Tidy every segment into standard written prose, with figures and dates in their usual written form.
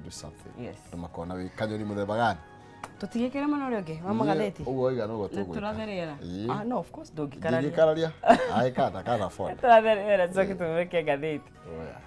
do something. Yes. Andũ makona wĩ kanyoni mũthemba gani. Tũtigĩkĩre mũno ũrĩa ũngĩ wa magathĩti. Ũguo waiga noguo Nĩ tũgwĩka. tũrathe rĩera. Ĩĩ. Ah, no, of course ndũngĩkararia. Ndingĩkararia. Aĩ kana kana phone. Tũrathe rĩera tũcoke tũmũrĩke ngathĩti. Oya.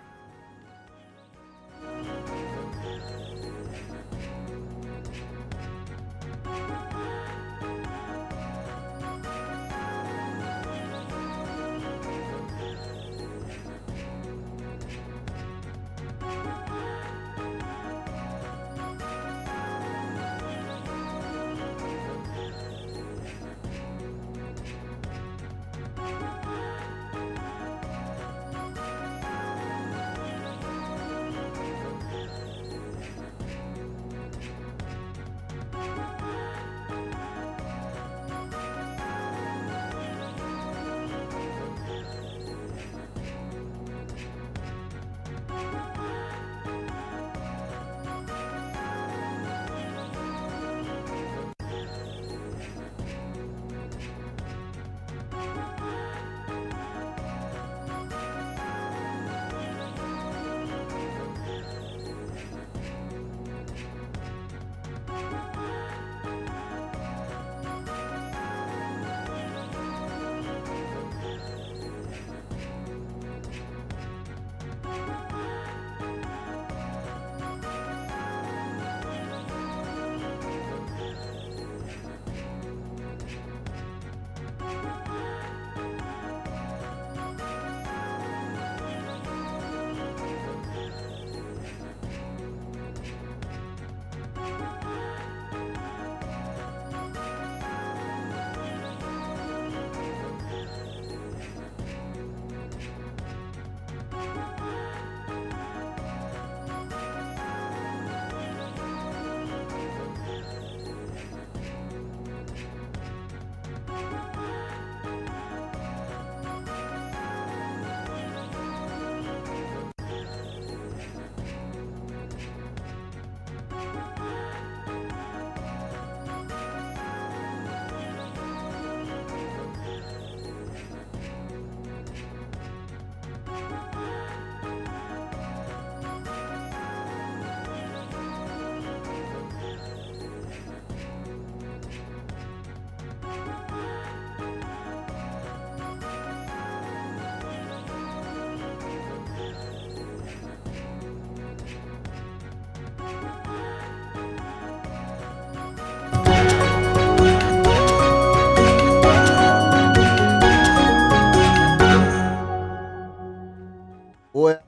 Oya.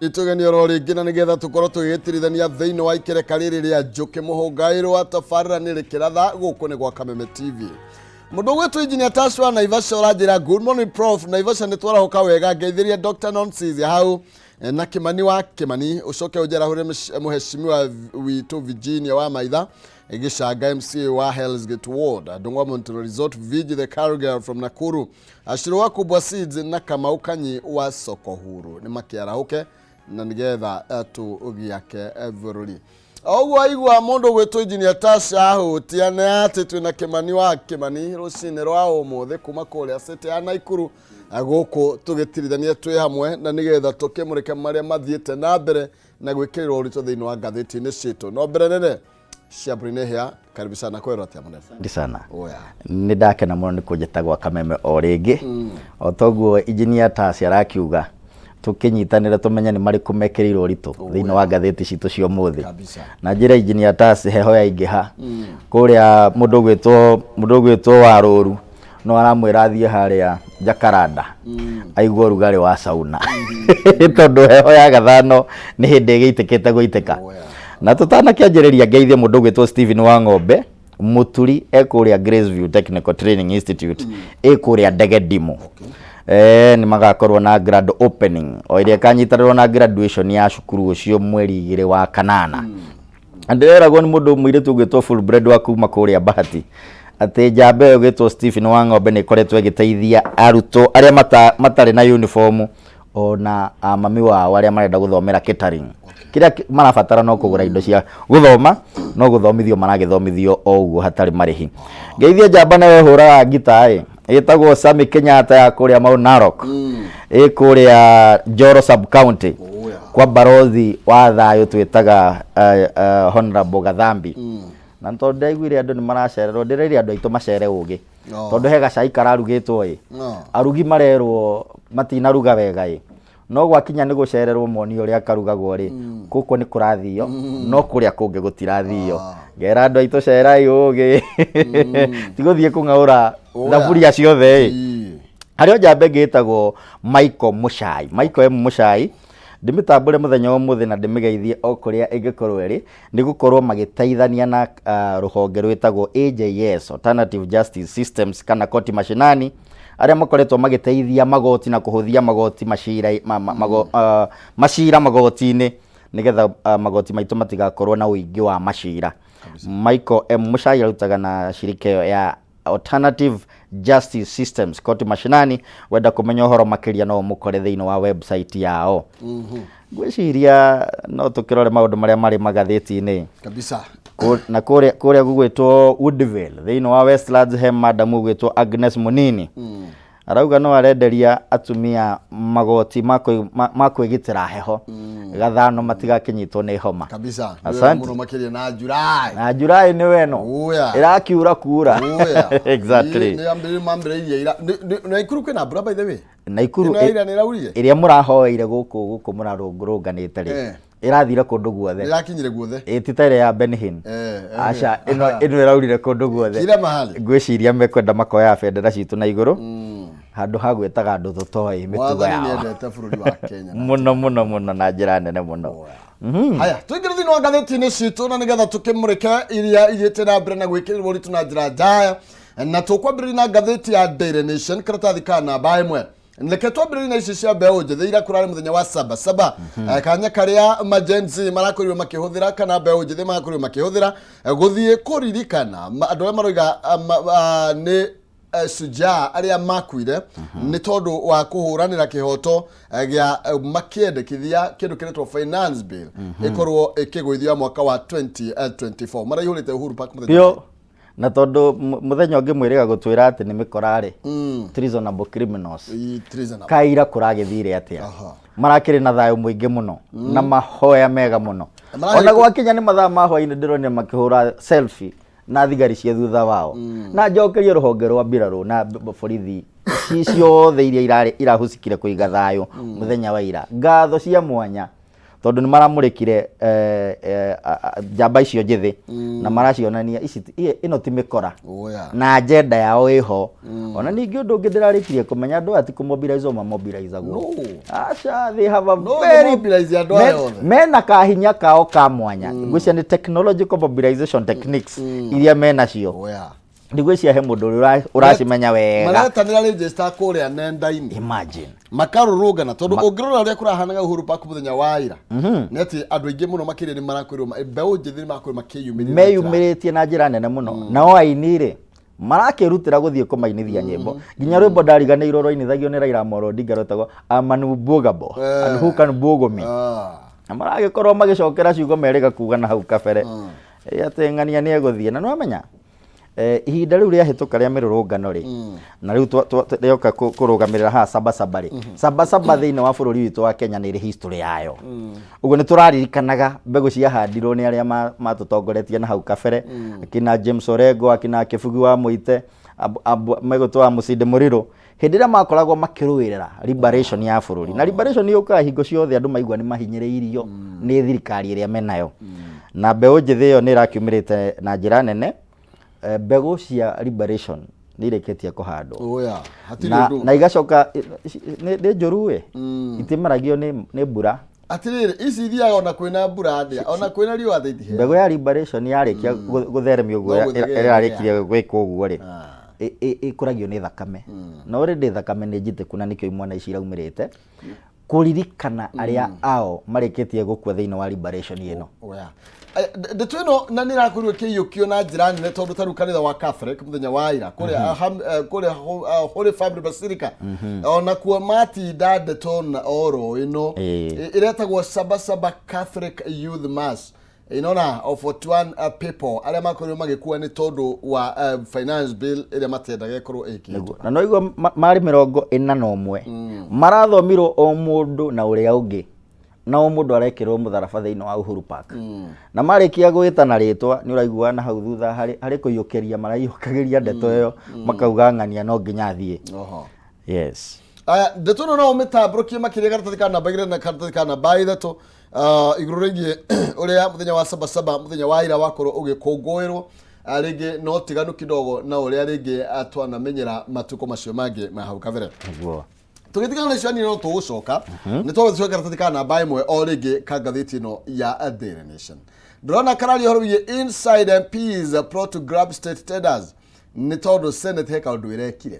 Itũgeni oro rĩngĩ na nĩgetha tũkorwo tũgĩgĩtirithania thĩinĩ wa ikereka rĩrĩ rĩa njũkĩ mũhũngaĩrwo wa tabarĩra nĩ rĩkĩratha gũkũ nĩ gwa Kameme TV. Mũndũ ũgwĩtwo Engineer Tash wa Naivasha ũranjĩra good morning prof. Naivasha nĩ twarahũka wega, ngeithĩria Dr. Nonsense hau na Kimani wa Kimani, ũcoke ũnjarahũre mũheshimiwa witũ Virginia wa Maitha Gĩcanga MCA wa Hell's Gate Ward, Ndung'wa Mountain Resort, Viji the Car Girl from Nakuru, Ashiro wa Kubwa Seeds na Kamau Kanyi wa Soko Huru nĩ makĩarahũke na nĩgetha tũgĩake bũrũri. Ũguo aigua mũndũ gwĩtwo Engineer Tasha ahutia nĩ atĩ twĩna Kimani wa Kimani rũcinĩ rwa ũmũthĩ kuma kũrĩa city ya Naikuru gũkũ tũgĩtirithania twĩ hamwe na nĩgetha tũkĩmũrĩke marĩa mathiĩte na mbere na gwĩkĩrĩrwo ũritũ thĩinĩ wa ngathĩti-inĩ citũ. No mbere nene Shabri Nehia, karibu sana kwĩrwo atĩa mũnene? Asante sana. Oya. Nĩ ndakena mũno nĩ kũnjĩta gwa Kameme o rĩngĩ. O toguo Engineer Tash arakiuga tũkĩnyitanĩre tũmenye nĩ marĩkũ mekĩrĩirwo ũritũ thĩinĩ wa ngathĩti citũ cia ũmũthĩ. Kabisa. Na njĩra Engineer Tash heho yaingĩha kũrĩa mũndũ ũgwĩtwo Warũru no aramwĩra athiĩ harĩa Jacaranda aigue ũrugarĩ wa sauna tondũ heho ya gathano nĩ hĩndĩ ĩgĩitĩkĩte gũitĩka. Oya. Na tũtanakĩanjĩrĩria ngeithie mũndũ ũgwĩtwo Stephen wa Ng'ombe Mũturi e kũrĩa Graceview Technical Training Institute ĩ kũrĩa Ndegedimũ. Nĩ magakorwo na grand opening o ĩrĩa ĩkanyitanĩrwo na graduation ya cukuru ũcio mweri 2 wa kanana. Na ndĩreragwo nĩ mũndũ mũirĩtu ũgwĩtwo Fulbred wa kuma kũrĩa Bahati atĩ njamba ĩyo ĩgwĩtwo Stephen wa Ng'ombe nĩ ĩkoretwo ĩgĩteithia arutwo arĩa matarĩ na uniform ona a mami wao arĩa marenda gũthomera catering. Kĩrĩa marabatara no kũgũra indo cia gũthoma, no gũthomithio maragĩthomithio o ũguo hatarĩ marĩhi. Ngeithie njamba nayo ĩhũraga ngita ĩ, ĩtagwo Sammy Kenyatta ya kũrĩa Mount Narok, ĩ kũrĩa Njoro sub county. Kwa barothi wa thayũ twĩtaga Honorable Gathambi. Na nĩ tondũ ndaiguire andũ nĩ maracererwo, ndĩreire andũ aitũ macere ũgĩ. No. Tondũ he gacai kararugĩtwo ĩ. No. Arugi marerwo matinaruga wega ĩ. No gwakinya nĩ gũcererwo monio ũrĩa karugagwo rĩ, gũkũ nĩ kũrathio, no kũrĩa kũngĩ gũtirathio. Ngera andũ aitũ cerai ũgĩ. Ti gũthiĩ kũng'aũra Oya. thaburia ciothe ĩ. Ii. Harĩ o njamba ĩngĩ ĩtagwo Michael Mũchai. Michael M Mũchai, ndĩmĩtambũre mũthenya wa ũmũthĩ na ndĩmĩgeithie o kũrĩa ĩngĩkorwo ĩrĩ, nĩ gũkorwo magĩteithania na rũhonge rwĩtagwo AJS, Alternative Justice Systems, kana koti mashinani, arĩa makoretwo magĩteithia magoti na kũhũthia magoti macira, ma, ma, mago, macira magoti-inĩ, nĩgetha magoti maitũ matigakorwo na ũingĩ wa macira. Michael M Mũchai arutaga na shirika ĩyo ya Alternative Justice Systems, koti mashinani. Wenda kũmenya ũhoro makĩria no ũmũkore thĩinĩ wa website yao. Ngwĩciria no tũkĩrore maũndũ marĩa marĩ magathĩti-inĩ. Kabisa. Na kũrĩa gũgwĩtwo Woodville thĩinĩ wa Westlands he madam ũgwĩtwo Agnes Munini. Arauga no arenderia atumia magoti ma kwĩgitĩra heho gathano matigakĩnyitwo nĩ homa. Kabisa. Asante. Mũno makĩria na July. Na July nĩ weno. Oya. Ĩrakiura kura. Oya. Exactly. Nĩ ambĩrĩirie mambĩrĩirie ira. Naikuru kwĩna mbura by the way. Naikuru Ĩno ya ira nĩ ĩraurire? ĩrĩa mũrahoeire gũkũ mũrarũngarũnganĩte rĩ. Ĩrathire kũndũ guothe. Ĩrakinyire guothe. Ĩ ti ta ĩrĩa ya Benhin. Aca, ĩno ĩraurire kũndũ guothe. Kila mahali. Ngwĩciria mekwenda makoya bendera citũ na igũrũ. Handũ ha gwĩtaga andũ tũtoĩ mĩtugo Mwathani yao. nĩendete bũrũri wa Kenya. Mũno mũno mũno na njĩra nene mũno. Haya, tũingĩre thĩinĩ wa ngathĩti-inĩ citũ na nĩgetha tũkĩmũrĩke iria ithiĩte na mbere na gwĩkĩrĩrwo ũritũ na njĩra njaya. Na tũkwambĩrĩria na ngathĩti ya Daily Nation karatathi ka namba 1. Reke twambĩrĩrie na ici cia mbeũ njĩthĩ ira kũrarĩ mũthenya wa saba saba. Kanya karĩa ma Gen Z marakorirwo makĩhũthĩra kana mbeũ njĩthĩ marakorirwo makĩhũthĩra gũthiĩ kũririkana andũ arĩa maroiga nĩ shujaa arĩa makuire nĩ tondũ wa kũhũranĩra kĩhoto gĩa makĩendekithia kĩndũ kĩretwo finance bill ĩkorwo ĩkĩgũithio ya mwaka wa 2024. Maraihũrĩte Uhuru Park mũthenya Pio. Na tondũ mũthenya ũngĩ mwĩrĩga gũtwĩra atĩ nĩ mĩkora rĩ, treasonable criminals. Ii, treasonable. Kaira kũragĩthire atĩa? Marakĩrĩ na thayũ mũingĩ mũno na mahoya mega mũno. Ona gwakinya nĩ mathaa ma hwaĩ-inĩ ndĩronire makĩhũra selfie na thigari cia thutha wao. Na njokerie rũhonge rwa mbirarũ na borithi ciothe iria irahucikire kũiga thayũ mũthenya wa ira. Ngatho cia mwanya tondũ nĩ maramũrĩkire njamba icio njĩthĩ na maracionania ici ĩno ti mĩkora. Na agenda yao ĩho. Ona ningĩ ũndũ ũngĩ ndĩrarĩkirie kũmenya andũ aya ti kũmobilize mamobilizagwo. No. Aca, they have a No, very mobilize andũ aya othe. mena kahinya kao ka mwanya. Ngwĩciria nĩ technological mobilization techniques iria menacio. Ndigwĩciria he mũndũ ũrĩa ũracimenya wega. Maretanĩra register kũrĩa nenda-inĩ. Imagine. Makarũrũngana tondũ ũngĩrora ũrĩa kũrahanaga Uhuru Park mũthenya wa ira, nĩ atĩ andũ aingĩ mũno makĩria nĩ marakorirwo mbeũ njĩthĩ nĩ marakorirwo makĩyumĩria na njĩra Meyumĩrĩtie na njĩra nene mũno. Nao aini rĩ, marakĩrutĩra gũthiĩ kũmainithia nyĩmbo. Nginya rwĩmbo ndariganĩirwo rwainithagio nĩ Raila Amolo Odinga rwetagwo I'm unbwogable and who can bwogo me. Na maragĩkorwo magĩcokera ciugo merĩga kuga na hau kabere. Ĩ atĩ ng'ania nĩ egũthiĩ. Na nĩwamenya, ihinda rĩu rĩahĩtũka rĩa mĩrũrũngano rĩ, na rĩu rĩoka kũrũgamĩrĩra haha saba saba rĩ, saba saba thĩinĩ wa bũrũri witũ wa Kenya nĩ ĩrĩ history yayo. Ũguo nĩ tũraririkanaga mbegũ ciahandirwo nĩ arĩa matũtongoretie na hau kabere, akina James Orengo, akina Kĩbugi wa Mũite, megũtwo wa Mũcinde Mũrirũ, hĩndĩ ĩrĩa makoragwo makĩrũĩrĩra liberation ya bũrũri. Na liberation yũkaga hingo ciothe andũ maigua nĩ mahinyĩrĩirio nĩ thirikari ĩrĩa menayo. Na mbeũ njĩthĩ ĩyo nĩ ĩrakiumĩrĩte na njĩra nene. Mbegũ cia liberation nĩ irĩkĩtie kũhandwo. Oya, hatirĩ ũndũ. Na igacoka, nĩ njũru ĩ, itimeragio nĩ mbura. Atĩrĩrĩ, ici ithiaga ona kwĩna mbura atĩa, ona kwĩna riũa atĩa itiheaga. Mbegũ ya liberation yarĩkia gũtheremio ũguo, No gũthegea ĩrarĩkirie gwĩkwo ũguo rĩ, ĩkũragio nĩ thakame. Na already thakame nĩ njitĩku na nĩkĩo imwana ici iraumĩrĩte. Kũririkana arĩa ao marĩkĩtie gũkua thĩinĩ wa liberation ĩno. Oya. Ndeto ĩno na nĩ ĩrakorirwo ĩkĩiyũkio na njĩra nene tondũ ta rĩu kanitha wa Catholic mũthenya wa ira kũrĩa Holy Family Basilica ona kuo matinda ndeto na oro ĩno. Ĩretagwo Saba Saba Catholic Youth Mass. Inona of 41 people arĩa makorirwo magĩkua nĩ tondũ wa finance bill ĩrĩa matendaga ĩkorwo ĩkĩtwo. Nĩguo. Na no igua marĩ mĩrongo ĩna na ũmwe. Marathomirwo o mũndũ na ũrĩa ũngĩ. Na o mũndũ arekĩrwo mũtharaba thĩinĩ wa Uhuru Park. Na marĩkia gwĩtana rĩtwa nĩ ũraigua na hau thutha harĩ kũiyũkĩria maraiyũkagĩria ndeto ĩyo, makauga ng'ania no nginya athiĩ. Oho. Yes. Aya, ndeto ĩno no ũmĩtambũrũkie makĩria karatathi ka namba 2 na karatathi ka namba 3, igũrũ rĩgiĩ ũrĩa mũthenya wa Sabasaba, mũthenya wa ira, wakorwo ũgĩkũngũĩrwo. Rĩngĩ no tiganu kidogo na ũrĩa rĩngĩ twanamenyera matukũ macio mangĩ ma hau kabere. Nĩguo. Tũgĩtigana na icio anini no tũgũcoka nĩ twagũcoka karatathi ka namba 1 o rĩngĩ ka ngathĩti ĩno ya Daily Nation. Ndĩrona kararia ũhoro wĩgiĩ inside MPs plot to grab state tenders, nĩ tondũ Senate he kaũndũ ĩrekire.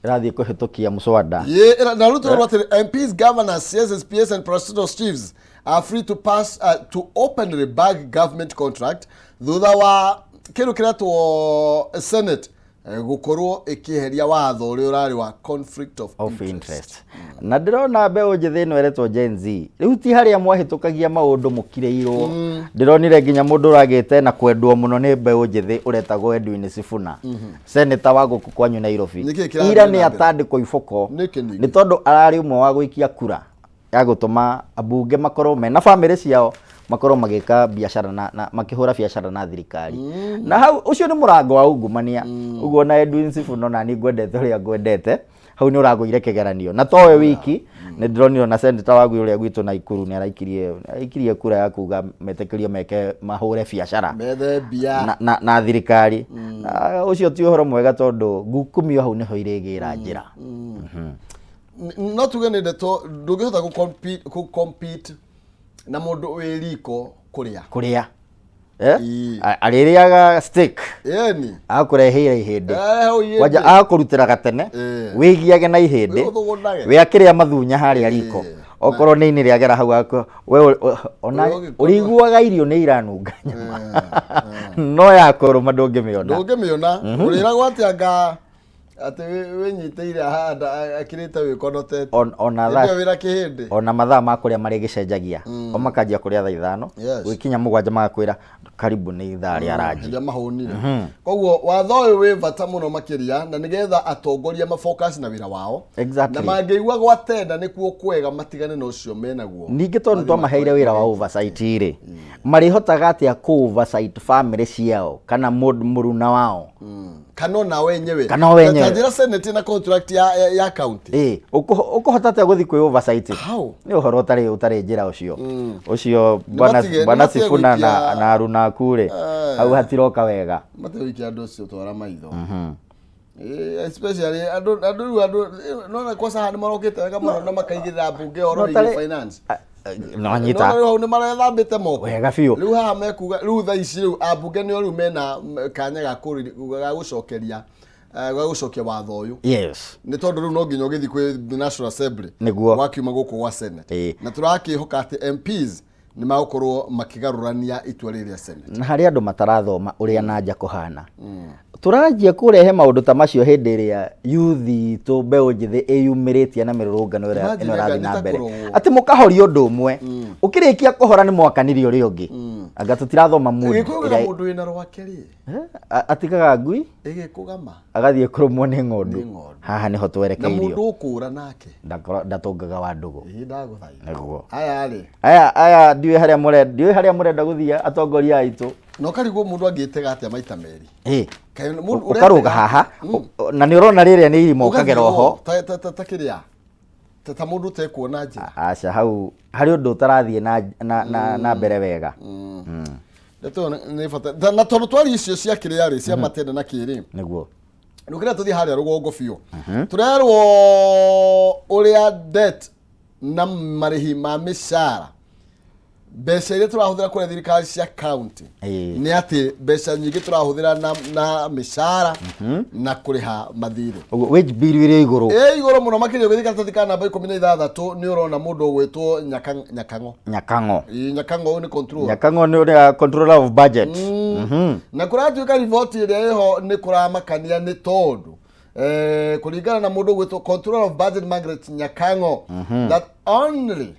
Ĩrathiĩ kũhĩtũkia mũswada. Ye, na rĩu tũrorwo atĩrĩ, MPs, governors, CSs, PS and parastatal chiefs are free to pass to openly bag government contract thutha wa kĩndũ kĩretwo Senate gũkorwo ĩkĩeheria watho ũrĩa ũrarĩ wa conflict of of interest. Na ndĩrona mbeũ njĩthĩ ĩno ĩretwo Gen Z, rĩu ti harĩa mwahĩtũkagia maũndũ mũkirĩirwo. Ndĩronire nginya mũndũ ũragĩte na kwendwo mũno nĩ mbeũ njĩthĩ ũretagwo Edwin Sifuna, senator wa gũkũ kwanyu Nairobi. Nĩkĩ kĩrathiĩ Ira na nĩ mbere? atandĩkwo iboko. Nĩkĩ ningĩ? Nĩ tondũ ararĩ ũmwe wa gũikia kura ya gũtũma ambunge makorwo mena bamĩrĩ ciao, makorwo magĩka biacara na makĩhũra biacara na thirikari, na hau ũcio nĩ mũrango wa ungumania. Ũguo na Edwin Sifuna, ona niĩ ngwendete ũrĩa ngwendete, hau nĩ ũragũire kĩgeranio. Na towe wiki, nĩ ndĩronire ona senator wa ũrĩa gwitũ Naikuru nĩ araikirie kura ya kuga metĩkĩrio meke mahũre biacara methe mbia na thirikari. Na ũcio ti ũhoro mwega tondũ ngukumio hau nĩho irĩgĩra njĩra. No tuge nĩ ndeto ndũngĩhota gũ-compete na mũndũ wĩ riko kũrĩa. Kũrĩa. Eh? Ii. Arĩrĩaga steak, ĩni akũreheire ihĩndĩ. Hau ihĩndĩ. Kwanja akũrutĩra gatene, wĩgiage na ihĩndĩ. Wĩũthũgũnage. We akĩrĩa mathunya harĩa riko. Okorwo nĩ ini rĩagera hau we ona Ũgĩkorwo- ũrĩiguaga irio nĩ iranunga nyama, no ya kũrũma ndũngĩmĩona. Ndũngĩmĩona. Ũrĩragwo atĩ anga atĩ wĩnyitĩire handa akĩrĩte wĩkonotete. Ona Hĩndĩ thaa ĩyo wĩna kĩhĩndĩ. Ona mathaa ma kũrĩa marĩgĩcenjagia, o makanjia kũrĩa thaa 5, gũgĩkinya 7 magakwĩra karibu nĩ ithaa rĩa ranji. Rĩrĩa mahũnire. Koguo watho ũyũ wĩ bata mũno makĩria na nĩgetha atongoria mafocus na wĩra wao, na mangĩigua gwatenda nĩkuo kwega matigane na ũcio menaguo. Ningĩ tondũ twamaheire wĩra wa oversight rĩ, marĩhotaga atĩa kũ oversight family ciao kana mũruna wao? Kana ona wenyewe. Kana o wenyewe. Ta njĩra Senate na contract ya county. Ĩ, ũkũhota atĩa gũthiĩ kwĩ oversight? How? Nĩ ũhoro ũtarĩ njĩra ũcio bwana. Nĩ Bwana matige Sifuna na gũikia- na aruna aku rĩ, hau hatiroka wega. Matige gũikia andũ ũcio twara maitho. Especially andũ rĩu andũ nona kwa haha nĩ marokĩte wega mũno na makaigĩrĩra mbunge ũhoro No wĩgiĩ finance. No nyita. Nona rĩu hau nĩ marethambĩte moko Wega biũ. Rĩu haha mekuga rĩu thaa ici rĩu ambunge nĩo rĩu mena kanya ga gũcokeria ga gũcokia watho ũyũ, nĩ tondũ rĩu no nginya ũgĩthiĩ kwĩ National Assembly wakiuma gũkũ gwa Senate. Na tũrakĩhoka atĩ MPs nĩ magũkorwo makĩgarũrania itua rĩrĩ rĩa Senate. Na harĩ andũ matarathoma ũrĩa nanja kũhana, tũranjia kũrehe maũndũ ta macio hĩndĩ ĩrĩa youth itũ, mbeũ njĩthĩ ĩyumĩrĩtie na mĩrũrũngano ĩrĩa Imagine ĩno ĩrathiĩ anga na nĩ ta mbere, kũrogwo. atĩ mũkahoria ũndũ ũmwe, ũkĩrĩkia kũhora nĩ mwakanirie ũrĩa ũngĩ. Anga tũtirathoma mood Ĩgĩkũgaga ĩrĩa- mũndũ wĩna rwake rĩ. Eh, atigaga ngui Ĩgĩkũgama agathiĩ kũrũmwo nĩ ng'ondu. Nĩ ng'ondu. Haha nĩho Na twerekeirio. mũndũ ũkũra nake. Ndatũngaga wa ndũgũ. Ĩ, ndagũthaitha. Nĩguo. Aya rĩ. Aya ndiũĩ harĩa mũrenda gũthiĩ, atongoria aitũ. Na ũkarigwo mũndũ angĩtega atĩa maita merĩ. Kaĩ mũndũ Ũkarũga ũretega- haha na nĩ ũrona rĩrĩa nĩ irima, ũkagera Ũgathiĩ oho. Ta kĩrĩa ta mũndũ ũtekuona njĩra. Aca, hau harĩ ũndũ ũtarathiĩ na mbere wega. Ndeto ĩyo nĩ bata. Na tondũ twari icio cia kĩrĩa rĩ, cia matenda na kĩrĩ, rũkĩra tũthiĩ harĩa rũgongo biũ, tũrerwo ũrĩa debt na marĩhi ma mĩcara, mbeca iria tũrahũthĩra kũrĩa thirikari cia county, nĩ atĩ mbeca nyingĩ tũrahũthĩra na mĩcara na kũrĩha mathirĩ. Ũguo wage bill ĩrĩ igũrũ. Ĩ igũrũ mũno makĩria. Ũgĩthiĩ karatathi ka namba 16 nĩ ũrona mũndũ ũgwĩtwo Nyakang'o. Nyakang'o. Ĩ, Nyakang'o ũyũ nĩ control. Nyakang'o nĩ ũrĩa controller of budget. Na kũratuĩka riboti ĩrĩa ĩho nĩ kũramakania, nĩ tondũ kũringana na mũndũ ũgwĩtwo controller of budget Margaret Nyakang'o, that only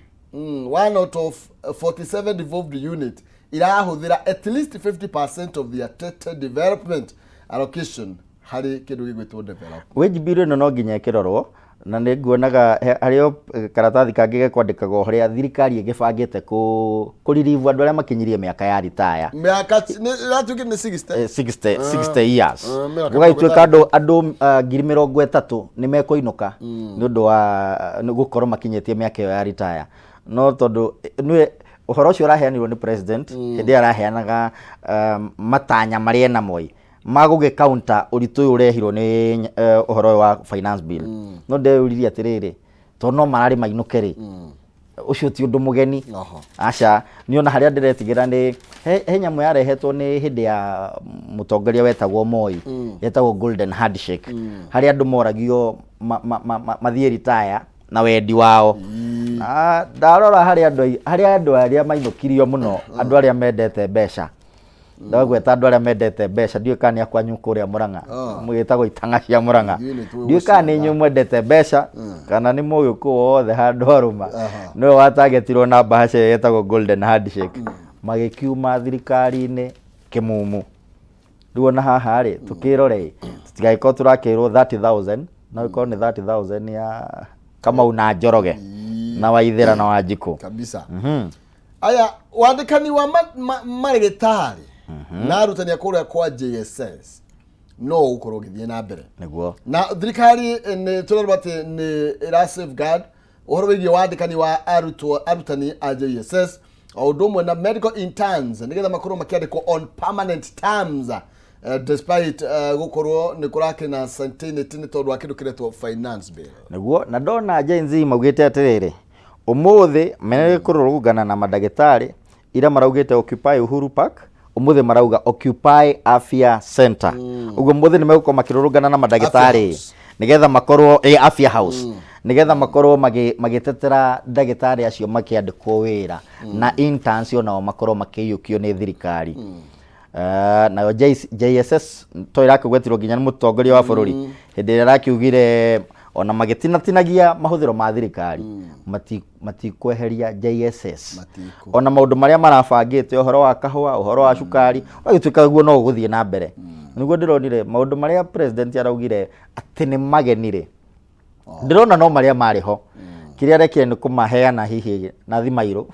one out of 47 devolved unit irahũthĩra at least 50% of their total development allocation harĩ kĩndũ gĩgwĩtwo development. Wage bill ĩno no nginya ĩkĩrorwo. Na nĩ nguonaga harĩ o karatathi kangĩ gekwandĩkagwo ũrĩa thirikari ĩgĩbangĩte kũ kũririvu andũ arĩa makinyirie mĩaka ya ritaya. Mĩaka ĩratuĩkire nĩ 60. 60, 60 years. Mĩaka gũgagĩtuĩka andũ 30,000 nĩ mekũinũka nĩ ũndũ wa nĩ gũkorwo makinyĩtie mĩaka ĩyo ya ritaya. No tondũ nĩwe ũhoro ũcio ũraheanirwo nĩ president hĩndĩ ĩyo araheanaga matanya marĩa enamo ĩ ma gũgĩ counter ũritũ ũyũ ũrehirwo nĩ ũhoro ũyũ wa finance bill. No ndeyũririe atĩrĩrĩ, tondũ no mararĩ mainũke rĩ, ũcio ti ũndũ mũgeni. Aca, niĩ ona harĩa ndĩretigĩra nĩ he nyamũ yarehetwo nĩ hĩndĩ ya mũtongoria wetagwo Moi, yetagwo golden handshake, harĩa andũ moragio mathiĩ retire na wendi wao. Na ndarora harĩ andũ harĩ andũ arĩa mainũkirio mũno, andũ arĩa mendete mbeca. Ndagweta andũ arĩa mendete mbeca, ndiũĩ kana nĩ akwanyu kũrĩa Mũrang'a. Mũgĩtagwo itang'a cia Mũrang'a. Ithuĩ nĩ tũĩ Ndiũĩ kana nĩ gũcinda. inyuĩ mwendete mbeca kana nĩ mũgĩkũyũ wothe handũ arũma. Nĩwe watagetirwo na mbahaca ĩyo yetagwo golden handshake. Magĩkiuma thirikari-inĩ kĩmumu. Rĩu ona haha rĩ, tũkĩrore ĩ, tũtigagĩkorwo tũrakĩrwo 30,000, no ĩkorwo nĩ 30,000 ya Kamau na Njoroge na Waithera na Wanjikũ. Kabisa. Aya, wandĩkani wa marĩgĩtarĩ na arutani a kũrĩa kwa JSS no ũgũkorwo ũgĩthiĩ na mbere. Nĩguo. Na thirikari nĩ tũrerwo atĩ nĩ ĩra safeguard ũhoro wĩgiĩ wandĩkani wa arutwo arutani a JSS o ũndũ ũmwe na medical interns nĩgetha makorwo makĩandĩkwo on permanent terms, despite gũkorwo nĩ kũrakĩ na uncertainty nĩ tondũ wa kĩndũ kĩretwo finance bill. Nĩguo, na ndona Gen Z maugĩte atĩrĩrĩ, ũmũthĩ mekũrũrũngana na mandagĩtarĩ. Ira maraugĩte Occupy Uhuru Park, ũmũthĩ marauga Occupy Afya Center. Ũguo ũmũthĩ nĩ megũkorwo makĩrũrũngana na mandagĩtarĩ House. Nĩgetha makorwo Afya House, nĩgetha makorwo magĩtetera ndagĩtarĩ acio makĩandĩkwo wĩra na interns onao makorwo makĩiyũkio nĩ thirikari. Nayo JSS to ĩrakĩgwetirwo nginya nĩ mũtongoria wa bũrũri hĩndĩ ĩrĩa arakiugire ona magĩtinatinagia mahũthĩro ma thirikari matikweheria JSS. Matiku. Ona maũndũ marĩa marabangĩte, ũhoro wa kahũa, ũhoro wa cukari, ũgagĩtuĩka guo no ũgũthiĩ na mbere. Nĩguo ndĩronire maũndũ marĩa president araugire atĩ nĩ mageni rĩ, ndĩrona no marĩa marĩ ho. Kĩrĩa arekire nĩ kũmaheana hihi na thimairũ.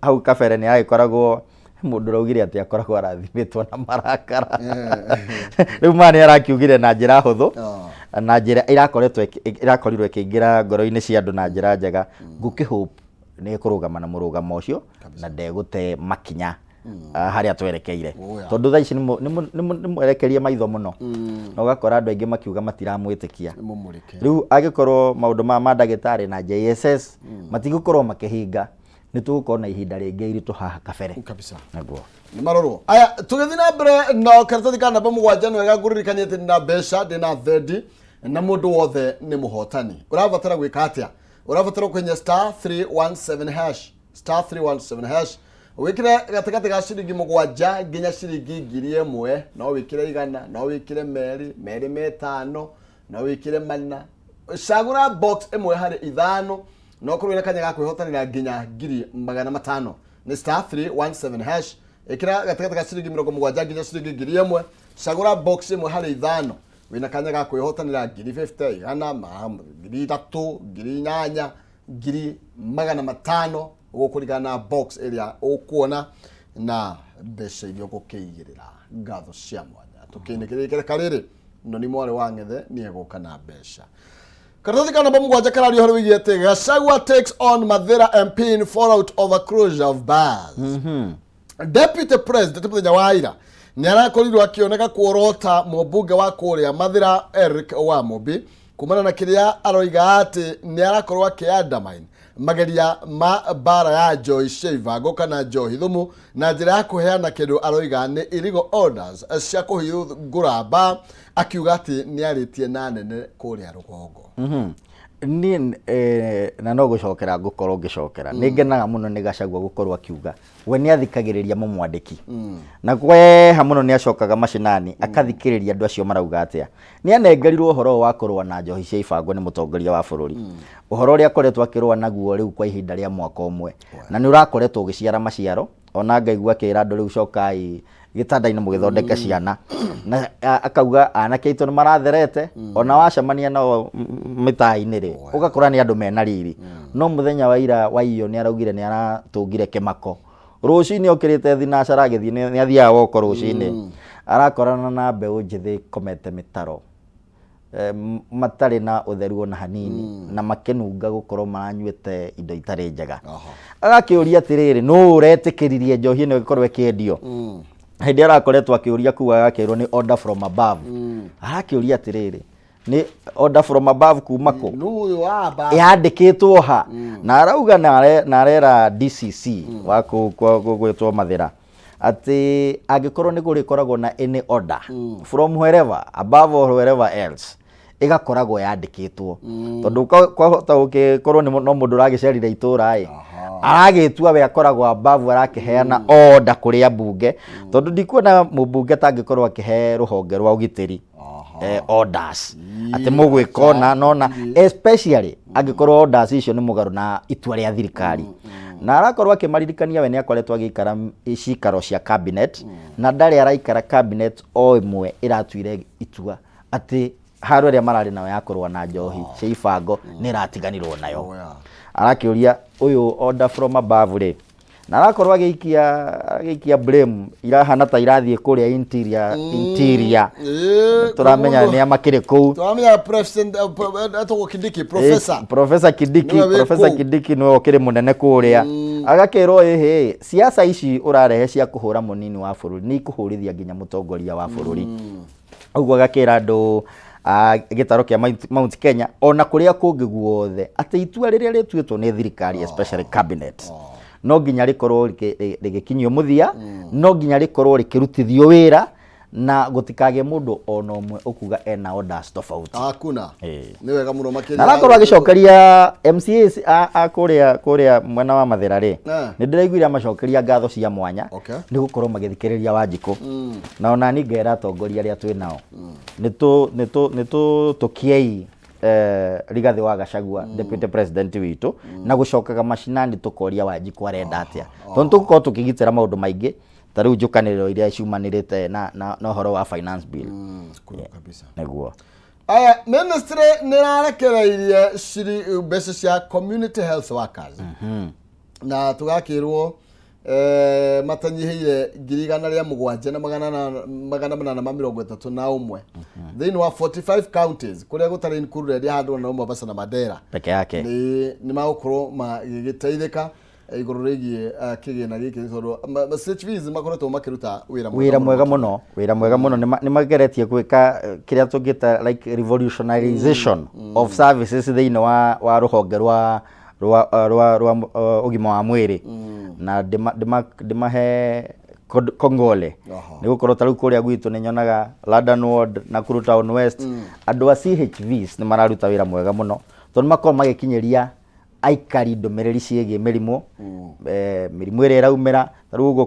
Hau kabere nĩ agĩkoragwo mũndũ ũraugire atĩ akoragwo arathimĩtwo na marakara. Rĩu ma nĩ arakiugire na njĩra hũthũ na njĩra ĩrakoretwo ĩrakorirwo ĩkĩingĩra ngoro-inĩ cia andũ na njĩra njega. Ngũkĩhope nĩ ekũrũgama na mũrũgamo ũcio na ndegũte makinya harĩa twerekeire. Tondũ thaa ici nĩ mwerekerie maitho mũno na ũgakora andũ aingĩ makiuga matiramwĩtĩkia. Mũmũrĩke. Rĩu angĩkorwo maũndũ maya ma ndagĩtarĩ na JSS matigũkorwo makĩhinga, nĩ tũgũkorwo na ihinda rĩngĩ iritũ haha kabere. Kabisa. Nĩguo. Nĩ marorwo. Aya, tũgĩthiĩ na mbere na karatathi ka namba 7, nĩ wega ngũririkanie atĩ ndĩna mbeca, ndĩna thendi na mũndũ wothe nĩ mũhotani. Ũrabatara gwĩka atĩa? Ũrabatara kũhihinya *317#, *317#, wĩkĩre gatagatĩ ga ciringi 7 nginya ciringi 1,000. No wĩkĩre 100, no wĩkĩre 2, 2 5, no wĩkĩre 4. Cagũra box ĩmwe harĩ ithano no ũkorwo wĩna kanya ga kwĩhotanĩra nginya 500,000. Nĩ *317#, ĩkĩra gatagatĩ ga ciringi 70 nginya ciringi 1,000. Cagũra box ĩmwe harĩ ithano, wĩna kanya ga kwĩhotanĩra 50,000, 100, 3,000, 8,000, 500,000, gũkũringana na box ĩrĩa ũkuona na mbeca iria ũgũkĩigĩrĩra. Ngatho cia mwanya tũkĩinĩkĩrĩria ikereka rĩrĩ no nĩ mwarĩ wa ng'ethe nĩ egũka na mbeca. Karatathi ka namba 7 kararia ũhoro wĩgiĩ atĩ Gachagua takes on Mathira MP in fallout over closure of bars. Deputy President mũthenya wa ira nĩ arakorirwo akĩoneka kuorota mũmbunge wa kũrĩa Mathira Eric Wamũmbi kumana na kĩrĩa aroiga atĩ nĩ arakorwo akĩ-undermine mageria ma mbara ya njohi cia ibango kana njohi thumu na njĩra ya kũheana kĩndũ aroiga nĩ illegal orders cia kũhingũra mba, akiuga atĩ nĩ arĩtie na nene kũrĩa rũgongo. Niĩ na no gũcokera ngũkorwo ngĩcokera, nĩ ngenaga mũno nĩ Gachagua gũkorwo akiuga we nĩ athikagĩrĩria mũmwandĩki na kweha mũno nĩ acokaga macinani akathikĩrĩria andũ acio marauga atĩa. Nĩ anengerirwo ũhoro ũyũ wa kũrũa na njohi cia ibango nĩ mũtongoria wa bũrũri, ũhoro ũrĩa akoretwo akĩrũa naguo rĩu kwa ihinda rĩa mwaka ũmwe, na nĩ ũrakoretwo ũgĩciara maciaro. Ona ngaigua akĩra andũ rĩu cokai gĩtanda-inĩ mũgĩthondeke ciana. Na akauga anake aitũ nĩ maratherete, ona wacemania nao mĩtaa-inĩ rĩ, ũgakora nĩ andũ mena riri. No mũthenya wa ira wa iyo nĩ araugire nĩ aratũngire kĩmako. Rũcinĩ okĩrĩte thinacara agĩthiĩ, nĩ athiaga woko rũcinĩ, arakorana na mbeũ njĩthĩ ĩkomete mĩtaro. Matarĩ na ũtheru ona hanini na makĩnunga gũkorwo maranyuĩte indo itarĩ njega. Agakĩũria atĩrĩrĩ, nũ ũretĩkĩririe njohi ĩno ĩkorwo ĩkĩendio? Hĩndĩ ĩrĩa arakoretwo akĩũria kũu agakĩrwo nĩ order from above. Arakĩũria atĩrĩrĩ, nĩ order from above kuma kũ? Nũ ũyũ wamba? Yandĩkĩtwo ha? Na arauga na arera DCC wa kũu gwĩtwo Mathĩra atĩ angĩkorwo nĩ kũrĩkoragwo na any order from wherever above or wherever else, ĩgakoragwo yandĩkĩtwo, tondũ kwahota gũgĩkorwo nĩ no mũndũ ũragĩcerire itũra ĩ aragĩtua we akoragwo above, arakĩheana order kũrĩ ambunge, tondũ ndikuona mũmbunge tangĩkorwo akĩhe rũhonge rwa ũgitĩri orders atĩ mũgwĩka ũna nona, especially angĩkorwo orders icio nĩ mũgarũ na itua rĩa thirikari. Na arakorwo akĩmaririkania we nĩ akoretwo agĩikara cikaro cia cabinet, na ndarĩ araikara cabinet o ĩmwe ĩratuire itua atĩ haro ĩrĩa mararĩ nayo ya kũrũa na njohi cia ibango nĩ ĩratiganirwo nayo. Arakĩũria ũyũ order from above rĩ, na arakorwo agĩikia blame irahana ta irathiĩ kũrĩa interior. Tũramenya nĩ amakĩrĩ kũu. Tũramenya president etagwo Kindiki, professor. Professor Kindiki. Nĩwe wĩ Professor kũu. Kindiki nĩwe ũkĩrĩ mũnene kũrĩa. Agakĩrwo ĩhĩ, siasa ici ũrarehe cia kũhũra mũnini wa bũrũri nĩ ikũhũrithia nginya mũtongoria wa bũrũri. Ũguo agakĩra andũ a gĩtaro kĩa Mount Kenya ona kũrĩa kũngĩ guothe atĩ itua rĩrĩa rĩtuĩtwo nĩ thirikari, especially cabinet, no nginya rĩkorwo rĩgĩkinyio mũthia, no nginya rĩkorwo rĩkĩrutithio wĩra, na gũtikagĩe mũndũ ona ũmwe ũkuga ena orders tofauti. Hakuna. Nĩ wega mũno makĩria. Na arakorwo agĩcokeria MCAs a kũrĩa mwena wa Mathĩra rĩ, nĩ ndĩraiguire amacokeria ngatho cia mwanya nĩ gũkorwo magĩthikĩrĩria Wanjikũ. Na ona niĩ ngera atongoria arĩa twĩ nao nĩ tũkiei Rigathĩ wa Gachagua, deputy president witũ, na gũcokaga macinani tũkoria Wanjikũ arenda atĩa, tondũ tũgũkorwo tũkĩgitĩra maũndũ maingĩ ta rĩu njũkanĩrĩro iria ciumanĩrĩte na ũhoro wa finance bill. Kweli kabisa. Nĩguo. Aya, ministry nĩ ĩrarekereirie mbeca cia community health workers, na tũgakĩrwo matanyihĩire 700,000 na 831 thĩinĩ wa 45 counties kũrĩa gũtarĩ included handũ na Mombasa na Mandera peke yake. Nĩ magũkorwo magĩgĩteithĩka igũrũ rĩgiĩ kĩgĩna gĩkĩ, tondũ CHVs makoretwo makĩruta wĩra. Wĩra mwega mũno, wĩra mwega mũno. Nĩ mageretie gwĩka kĩrĩa tũngĩta like revolutionization of services thĩinĩ wa rũhonge rwa ũgima wa mwĩrĩ, na ndĩmahe kongole nĩ gũkorwo ta rĩu kũrĩa gwitũ nĩ nyonaga London Ward, Nakuru Town West, andũ a CHVs nĩ mararuta wĩra mwega mũno, tondũ nĩ makoragwo magĩkinyĩria aikari ndũmĩrĩri ciĩgiĩ mĩrimũ ĩrĩa ĩraumĩra. Ta rĩu ũguo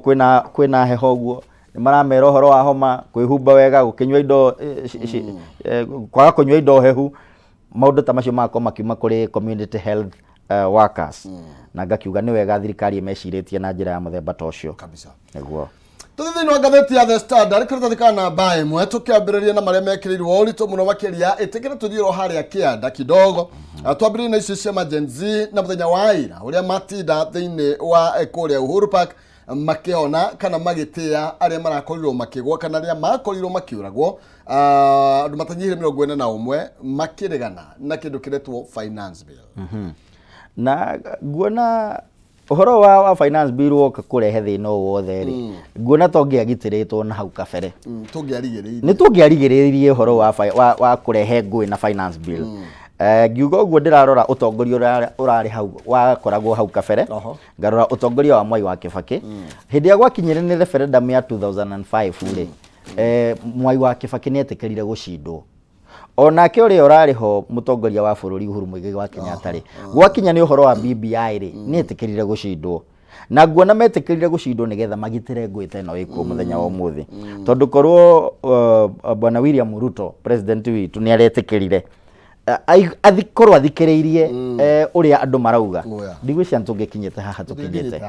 kwĩna heho, ũguo nĩ maramera ũhoro wa homa, kwĩhumba wega, gũkĩnyua indo kwaga kũnyua indo hehu, maũndũ ta macio magakorwo makiuma kũrĩ community health workers. Na ngakiuga nĩ wega thirikari ĩmecirĩtie na njĩra ya mũthemba ta ũcio. Kabisa. Nĩguo. Tũthiĩ thĩinĩ wa ngathĩti ya The Standard, karatathi ka namba 1, tũkĩambĩrĩria na marĩa mekĩrĩirwo ũritũ mũno makĩria. Ĩtĩkĩra tũthiĩ ro harĩa kĩanda kidogo. Twambĩrĩrie na icio cia Gen Z na mũthenya wa ira ũrĩa matinda thĩinĩ wa kũrĩa Uhuru Park makĩona kana magĩtĩa arĩa marakorirwo makĩgwa kana arĩa makorirwo makĩũragwo. Andũ matanyihire 41 makĩregana na kĩndũ kĩretwo finance bill. Na nguona ũhoro wa finance bill woka kũrehe thĩna ũyũ wothe rĩ, nguona to ngĩagitĩrĩtwo na hau kabere. Tũngĩarigĩrĩirie. Nĩ tũngĩarigĩrĩirie ũhoro wa kũrehe ngũĩ na finance bill. Ngiuga ũguo ndĩrarora ũtongoria ũrĩa ũrarĩ hau, wakoragwo hau kabere. Ngarora ũtongoria wa Mwai wa Kĩbakĩ hĩndĩ ĩrĩa gwakinyire nĩ referendum ya 2005 rĩ, Mwai wa Kĩbakĩ nĩ etĩkĩrire gũcindwo. Onake ũrĩa ũrarĩ ho mũtongoria wa bũrũri Uhuru Muigai wa Kenyatta rĩ, gwakinya nĩ ũhoro wa BBI rĩ, nĩ etĩkĩrire gũcindwo. Na nguona metĩkĩrire gũcindwo nĩgetha magitĩre ngũĩ ta ĩno ĩkuo mũthenya wa ũmũthĩ, tondũ korwo bwana William Ruto, president witũ, nĩ aretĩkĩrire korwo athikĩrĩirie ũrĩa andũ marauga, ndigwĩciria nĩ tũngĩkinyĩte haha tũkinyĩte.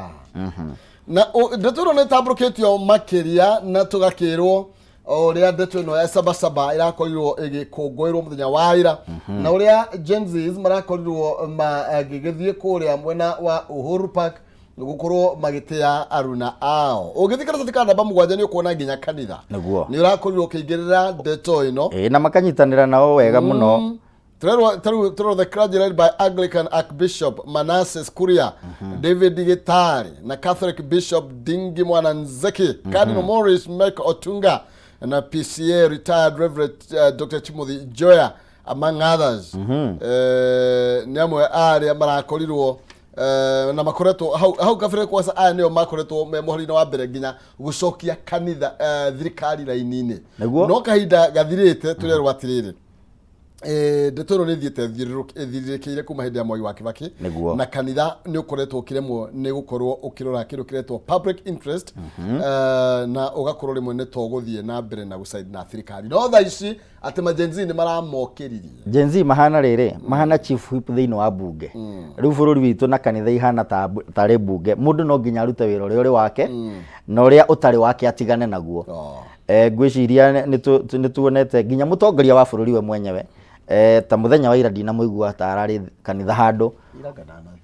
Na ndeto ĩno nĩ ĩtambũrũkĩtio makĩria na tũgakĩrwo ũrĩa ndeto ĩno ya sabasaba ĩrakorirwo ĩgĩkũngũĩrwo mũthenya wa ira, na ũrĩa Gen Zs marakorirwo magĩgĩthiĩ kũrĩa mwena wa Uhuru Park gũkorwo magĩtĩa aruna ao. Ũngĩthiĩ karatathi ka namba 7 nĩ ũkuona nginya kanitha nĩ ũrakorirwo ũkĩingĩrĩra ndeto ĩno. Ĩĩ, na makanyitanĩra nao wega mũno. Turerwo tarĩu turerwo the clergy led by Anglican Archbishop Manasseh Kuria, David Gitari na Catholic Bishop Dingi Mwananzeki, Cardinal Maurice Michael Otunga na PCA retired Reverend Dr. Timothy Joya among others. Nĩ amwe a arĩa marakorirwo na makoretwo hau kabere. Kwaca aya nĩo makoretwo me mũhari-inĩ wa mbere nginya gũcokia kanitha, thirikari raini-inĩ. No kahinda gathirĩte tũrerwo atĩrĩrĩ, ndeto ĩno nĩ ĩthiĩte ĩthirĩrĩkĩire kuma hĩndĩ ya Mwai wa Kibaki. Na kanitha nĩ ũkoretwo ũkĩremwo nĩ gũkorwo ũkĩrora kĩndũ kĩretwo public interest, na ũgakorwo rĩmwe nĩ to gũthiĩ na mbere na gũcaid na thirikari, no thaa ici atĩ ma Gen Z nĩ maramokĩririe. Gen Z mahana rĩrĩ, mahana chief whip thĩinĩ wa bunge. Rĩu bũrũri witũ na kanitha ihana tarĩ bunge. Mũndũ no nginya arute wĩra ũrĩa ũrĩ wake na ũrĩa ũtarĩ wake atigane naguo. Ngwĩciria nĩ tuonete nginya mũtongoria wa bũrũri we mwenyewe, ta mũthenya wa ira ndinamũigua ta ararĩ kanitha handũ.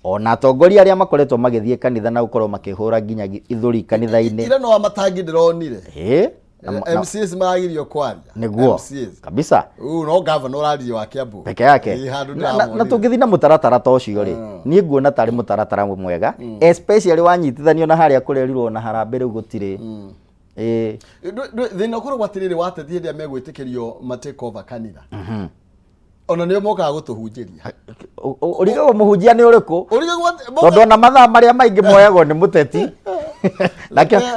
Ona atongoria arĩa makoretwo magĩthiĩ kanitha na gũkorwo makĩhũra nginya ithũri kanitha-inĩ. Ira no amatangi ndĩronire. MCAs maragirio kwaria. MCAs kabisa. Ũũ no governor ũraria wa Kiambu peke yake. Ĩ, handũ Na ndĩramuonire. Tũngĩthiĩ na mũtaratara ta ũcio rĩ, niĩ nguona tarĩ mũtaratara mwega, especially wanyitithanio na harĩa kũrerirwo na harambĩ rĩu gũtirĩ. Ĩĩ. Thĩna ũkoragwo atĩrĩrĩ, wateti hĩndĩ ĩrĩa megwĩtĩkĩrio ma take over kanitha, ona nĩo mokaga gũtũhunjĩria. Ũrigagwo mũhunjia nĩ ũrĩkũ. Ũrigagwo Tondũ ona mathaa marĩa maingĩ moyagwo nĩ mũteti,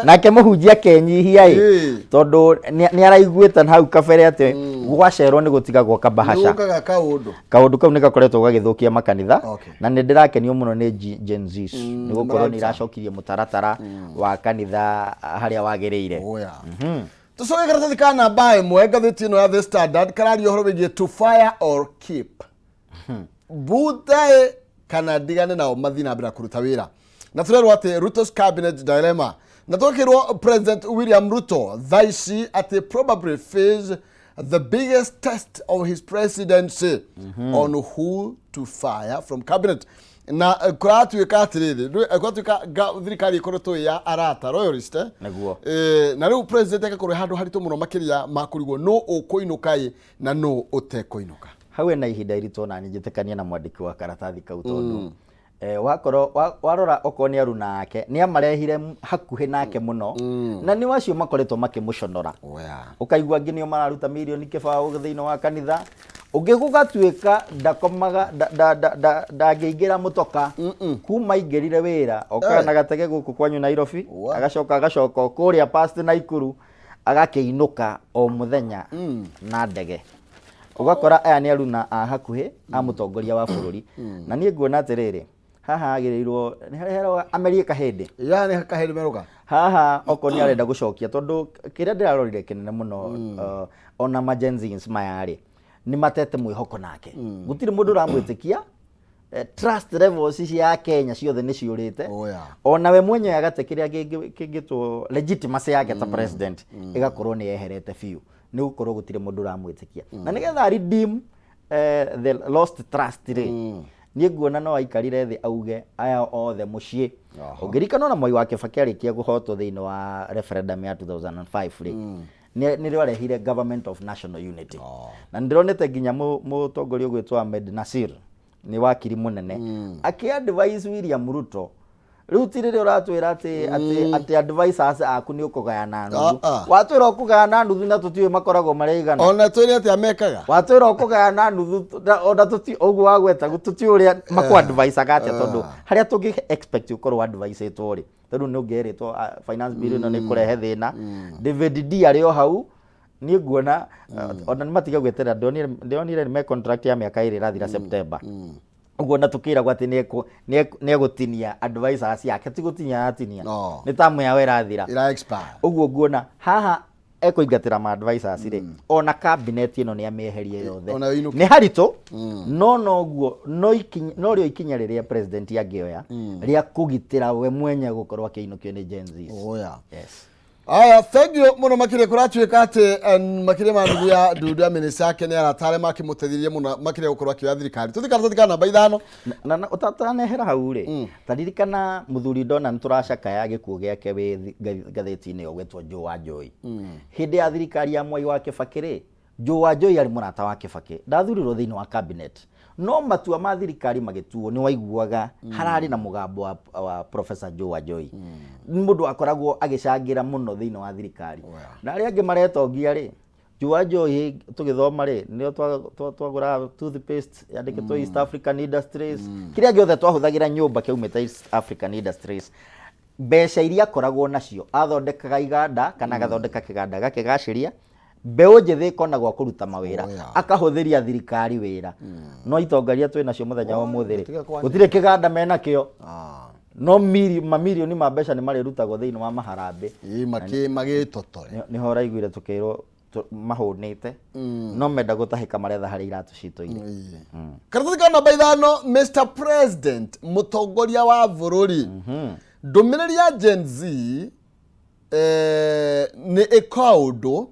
nake mũhunjia kenyihia ĩ, tondũ nĩ araiguĩte na hau kabere atĩ gwacerwo nĩ gũtigagwo kabahasha. Nĩgũkaga kaũndũ. Kaũndũ kau nĩ gakoretwo gagĩthũkia makanitha. Na nĩ ndĩrakenio mũno nĩ Gen Zs nĩ gũkorwo nĩ mararuta. iracokirie mũtaratara wa kanitha harĩa wagĩrĩire. Oya. Tũcoke karatathi ka namba 1 ngathĩti ĩno ya The Standard kararia ũhoro wĩgiĩ to fire or keep, mbutae kana ndigane nao mathiĩ na mbere na kũruta wĩra, na tũrerwo atĩ Ruto's cabinet dilemma, na twakĩrwo President William Ruto thaa ici atĩ probably face the biggest test of his presidency on who to fire from cabinet. Na kũratuĩka atĩrĩrĩ, kũratuĩka thirikari ĩkoretwo ĩ ya arata, royalist, eh? Na rĩu president agakorwo e handũ haritũ mũno makĩria ma kũrigwo nũ ũkũinũka ĩ na nũ ũtekũinũka. Hau ena ihinda iritũ, na njĩtĩkanie na mwandĩki wa karatathi kau, tondũ wakorwo warora okorwo nĩ aruna ake nĩ amarehire hakuhĩ nake mũno, na nĩ wacio makoretwo makĩmũconora. Ũkaigua angĩ nĩo mararuta mirioni 0 thĩinĩ wa kanitha, ũngĩ gũgatuĩka ndakomaga, ndangĩingĩra mũtoka kuma aingĩrire wĩra, okaga na gatege gũkũ kwanyu Nairobi, agacoka o kũrĩa past Naikuru, agakĩinũka o mũthenya na ndege. Ũgakora aya nĩ aruna a hakuhĩ a mũtongoria wa bũrũri, na niĩ nguona atĩrĩrĩ, haha agĩrĩirwo nĩ harĩa heragwo amerie kahĩndĩ. Ya, nĩ kahĩndĩ merũka. Haha okorwo nĩ arenda gũcokia, tondũ kĩrĩa ndĩrarorire kĩnene mũno, ona ma Gen Zs maya rĩ, nĩ matete mwĩhoko nake. Gũtirĩ mũndũ ũramwĩtĩkia. Trust levels cia Kenya ciothe nĩ ciũrĩte. Ona we mwenyewe agate kĩrĩa kĩngĩtwo legitimacy yake ta president ĩgakorwo nĩ yeherete biũ, nĩ gũkorwo gũtirĩ mũndũ ũramwĩtĩkia. Na nĩgetha redeem the lost trust rĩ, niĩ nguona no aikarire thĩ auge aya othe mũciĩ. Ũngĩririkana ona Mwai wa Kibaki arĩkia kũhotwo thĩinĩ wa referendum ya 2005 rĩ, nĩrĩo arehire government of national unity. Na nĩndĩronete nginya mũtongoria ũgwĩtwo Ahmed Nasir, nĩ wakiri mũnene, akĩ advise William Ruto, rĩu ti rĩrĩa ũratwĩra atĩ advisors aku nĩ ũkũgayana nuthu. Ah, ah. Watwĩra ũkũgayana nuthu na tũtiũĩ makoragwo marĩ aigana. Ona twĩre atĩa mekaga. Watwĩra ũkũgayana nuthu, ona tũti ũguo wagweta, tũtiũĩ ũrĩa makũ-advisaga atĩa, tondũ harĩa tũngĩ expect ũkorwo advisetwo rĩ, tondũ nĩ ũngĩerĩtwo finance bill ĩno nĩ kũrehe thĩna. David D arĩ o hau. Niĩ nguona ona nĩ matiga gweterera. Ndĩronire nĩ me contract ya mĩaka 2 ĩrathira September ũguo, na tũkĩragwo atĩ nĩ egũtinia advisors yake, ti gũtinia aratinia. No. Nĩ tamu yao ĩrathira. Ira expire. Ũguo nguona haha Ekũingatĩra ma advisors rĩ, ona cabinet ĩno nĩ amĩeherie yothe. Ona ĩinũke. Nĩ haritũ, no noguo no ikinya, no rĩo ikinya rĩrĩa president angĩoya rĩa kũgitĩra we mwenye gũkorwo akĩinũkio nĩ Gen Zs. Oya. Yes. Aya, thank you mũno makĩria. Kũratuĩka atĩ makĩria ma nuthu ya ndundu ya minista yake nĩ arata arĩa makĩmũteithirie mũno makĩria gũkorwo akĩoya thirikari. Tũthiĩ karatathi ka namba 5. Na ũtatanehera hau rĩ, ta ririkana mũthuri ndona nĩ tũracakaya gĩkuũ gĩake wĩ ngathĩti-inĩ ĩyo gwĩtwo Joe Wanjohi. Hĩndĩ ya thirikari ya Mwai wa Kĩbakĩ rĩ, Joe Wanjohi arĩ mũrata wa Kĩbakĩ, ndathurirwo thĩinĩ wa cabinet, no matua ma thirikari magĩtuo nĩ waiguaga hararĩ na mũgambo wa Professor Joe Wanjohi. Nĩ mũndũ akoragwo agĩcangĩra mũno thĩinĩ wa thirikari. Na arĩa angĩ maretongia rĩ, Joe Wanjohi tũgĩthoma rĩ, nĩo twagũraga toothpaste yandĩkĩtwo East African Industries, kĩrĩa gĩothe twahũthagĩra nyũmba kĩaumĩte East African Industries. Mbeca iria akoragwo nacio athondekaga iganda kana agathondeka kĩganda agakĩgacĩria, mbeũ njĩthĩ ĩkona gwa kũruta mawĩra, akahũthĩria thirikari wĩra. No itonga iria twĩ nacio mũthenya wa ũmũthĩ rĩ, gũtirĩ kwanĩrĩra. Gũtirĩ kĩganda menakĩo, no mamirioni ma mbeca nĩ marĩrutagwo thĩinĩ wa maharambĩ. Ĩ, magĩtotore. Nĩho ũraiguire tũkĩrwo mahũnĩte, no menda gũtahĩka maretha harĩa iratũ citũ irĩ. Karatathi ka namba 5, Mr President, mũtongoria wa bũrũri, ndũmĩrĩri ya Gen Z nĩ ĩka ũndũ,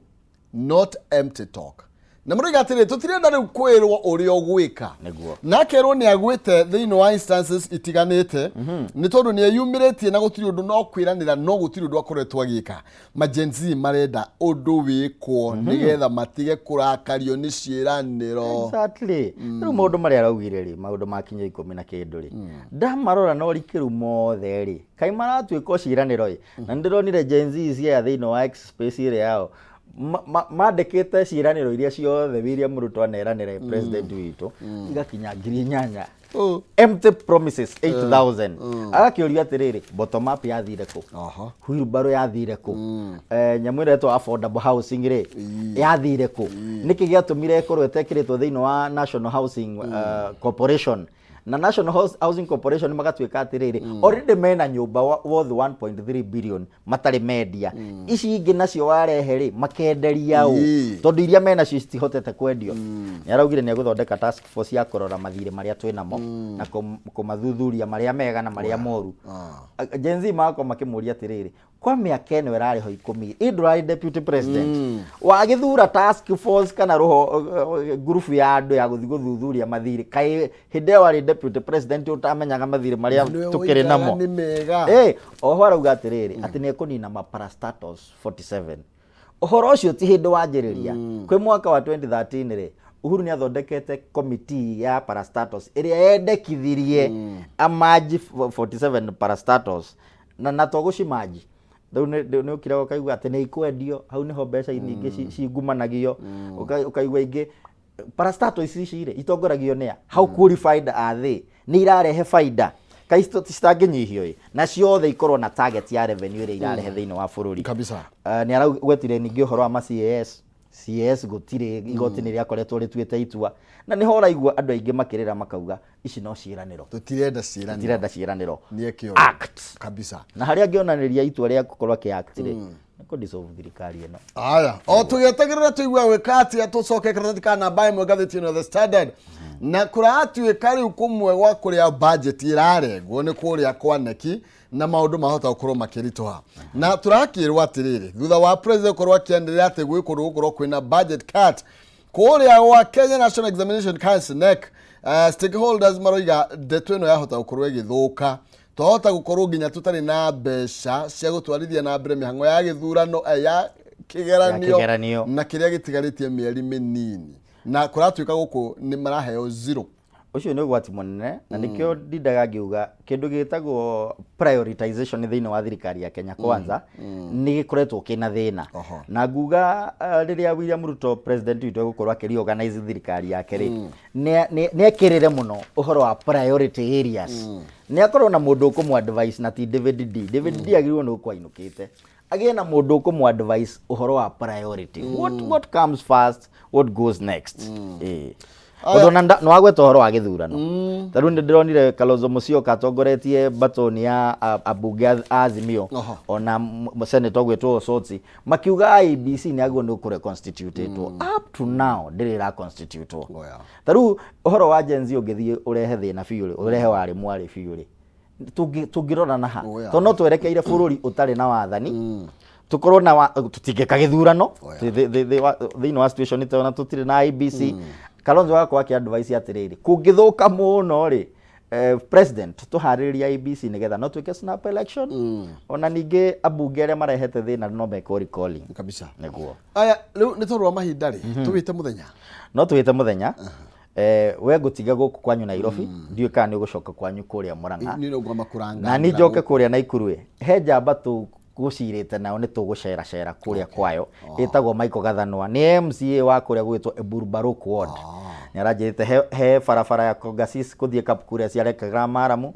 not empty talk. Na mũroiga atĩrĩ, tũtirenda rĩu kwĩrwo ũrĩa ũgwĩka. Nĩguo. Na akerwo nĩ agwĩte thĩinĩ wa instances itiganĩte, nĩ tondũ nĩ eyumĩrĩtie na gũtirĩ ũndũ, no kwĩranĩra, no gũtirĩ ũndũ akoretwo agĩka. Ma Gen Z marenda ũndũ wĩkwo nĩgetha matige kũrakario nĩ ciĩranĩro. Exactly. Rĩu maũndũ marĩa araugire rĩ, maũndũ makinya 10 na kĩndũ rĩ, ndamarora na ũrikĩru mothe rĩ, kaĩ maratuĩka o ciĩranĩro ĩ. Na nĩ ndĩronire Gen Z ciaya thĩinĩ wa X space ĩrĩa yao mandĩkĩte ciĩranĩro iria ciothe William Ruto aneranĩra president witũ, igakinya 8,000. Empty promises 8000. Agakĩũria atĩrĩrĩ, bottom up yathire kũ? Wheelbarrow yathire kũ? Nyamũ ĩrĩa ĩtwo affordable housing rĩ, yathire kũ? Nĩkĩ gĩatũmire ĩkorwo ĩtekĩrĩtwo thĩinĩ wa National Housing Corporation? Na National Housing Corporation magatuĩka atĩrĩrĩ, already mena nyũmba worth 1.3 billion matarĩ mendia. Ici ingĩ nacio warehe rĩ, makenderia ũ? Tondũ iria menacio citihotete kwendio. Nĩ araugire nĩ egũthondeka task force ya kũrora mathirĩ marĩa twĩ namo na kũmathuthuria marĩa mega na marĩa moru. Gen Z magakorwo makĩmũria atĩrĩrĩ, kwa mĩaka ĩno ĩrarĩ ho 10 ĩ ndũrarĩ deputy president, wagĩthura task force kana rũho ngurubu ya andũ ya gũthiĩ gũthuthuria mathirĩ, kaĩ hĩndĩ ĩyo warĩ deputy president ũtamenyaga mathirĩ marĩa Nĩwe tũkĩrĩ woigaga namo? Nĩ mega. Oho arauga atĩrĩrĩ, atĩ nĩ ekũnina ma parastatals 47. Ũhoro ũcio ti hĩndĩ wanjĩrĩria. Kwĩ mwaka wa 2013 rĩ, Uhuru nĩ athondekete committee ya parastatals ĩrĩa yendekithirie amanji 47 parastatals na to gũcimanji. Rĩu nĩ ũkiraga ũkaigua atĩ nĩ ikwendio. Hau nĩho mbeca nyingĩ cingumanagio. Ũkaigua ingĩ parastatal ici rĩ, itongoragio nĩa? How qualified are they? Nĩ irarehe baida? Kaĩ citangĩnyihio ĩ, na ciothe ikorwo na target ya revenue ĩrĩa irarehe thĩinĩ wa bũrũri? Kabisa. Nĩ aragwetire ningĩ ũhoro wa ma CAS. CAS gũtirĩ igoti nĩ rĩakoretwo rĩtuĩte itua, na nĩho ũraigua andũ aingĩ makĩrĩra makauga ici no ciĩranĩro. Tũtirenda ciĩranĩro. Tũtirenda ciĩranĩro. Nĩ eke ũndũ. Act. Kabisa. Na harĩa angĩonanĩria itua rĩa gũkorwo akĩ act rĩ, nĩ kũ dissolve thirikari ĩno. Aya, o tũgĩetagĩrĩra tũigue gwĩka atĩa, tũcoke karatathi ka namba 1 ngathĩti ĩno ya The Standard. Na kũratuĩka rĩu kũmwe gwa kũrĩa budget ĩrarengwo nĩ kũrĩa kwa neki, na maũndũ mahota gũkorwo makĩritũha. Na tũrakĩrwo atĩrĩrĩ, thutha wa president gũkorwo akĩanĩrĩra atĩ gwĩ kũndũ gũkorwo kwĩna budget cut kũrĩa gwa Kenya National Examination Council, NEC, stakeholders maroiga ndeto ĩno yahota gũkorwo ĩgĩthũka. Twahota gũkorwo nginya tũtarĩ na mbeca cia gũtwarithia na mbere mĩhang'o ya gĩthurano, ya kĩgeranio, Ya kĩgeranio. Na kĩrĩa gĩtigarĩtie mĩeri mĩnini, na kũratuĩka gũkũ nĩ maraheo zero. Ũcio nĩ ũgwati mũnene, na nĩkĩo ndindaga ngiuga kĩndũ gĩtagwo prioritization thĩinĩ wa thirikari ya Kenya Kwanza nĩ gĩkoretwo kĩna thĩna. Na nguga rĩrĩa William Ruto president witũ egũkorwo akĩ reorganize thirikari yake rĩ, nĩ ekĩrĩre mũno ũhoro wa priority areas. Nĩ akorwo na mũndũ ũkũmũ advice, na ti David D. David D agĩrĩirwo nĩ gũkorwo ainũkĩte, agĩe na mũndũ ũkũmũ advice ũhoro wa priority, what comes first, what goes next. Tondũ ona nĩ wagweta ũhoro wa gĩthurano, ta rĩu nĩ ndĩronire Kalonzo Musyoka atongoretie batoni ya ambunge a Azimio, ona senator ũgwĩtwo Osotsi, makiuga IEBC nĩ agĩrĩirwo nĩ kũreconstitutĩtwo. Up to now ndĩrĩ ĩraconstitutwo. Oh, yeah. Ta rĩu ũhoro wa Gen Z ũngĩthiĩ ũrehe thĩna biũ rĩ, ũrehe warĩ mwarĩ biũ rĩ, tũngĩrora na ha? Oh, yeah. Tondũ no twerekeire bũrũri ũtarĩ na wathani, tukorwo na tũtingĩka gĩthurano thĩinĩ wa situation ta ĩyo, na tũtirĩ na IEBC. Kalonzo agakorwo akĩ advice atĩrĩrĩ, kũngĩthũka mũno rĩ, president, tũharĩrĩrie IEBC nĩgetha no twĩke snap election, ona ningĩ ambunge arĩa marehete thĩna no mekwo recalling. Kabisa. Nĩguo. Aya, rĩu nĩ tondũ wa mahinda rĩ, tũwĩte mũthenya. No twĩte mũthenya. We ngũtiga gũkũ kwanyu Nairobi, ndiũĩ kana nĩ ũgũcoka kwanyu kũrĩa Murang'a. Niĩ no ngwamba kũranga. Na ni njoke kũrĩa Naikuru ĩ, he njamba tũgũcirĩte nao, nĩ tũgũceracera kũrĩa kwayo, ĩtagwo Michael Gathanwa, nĩ MCA wa kũrĩa gwĩtwo Eburbarok Ward. Nĩ aranjĩrĩte he barabara ya Kongasis kũthiĩ Kapkuria ciarekaga maramu,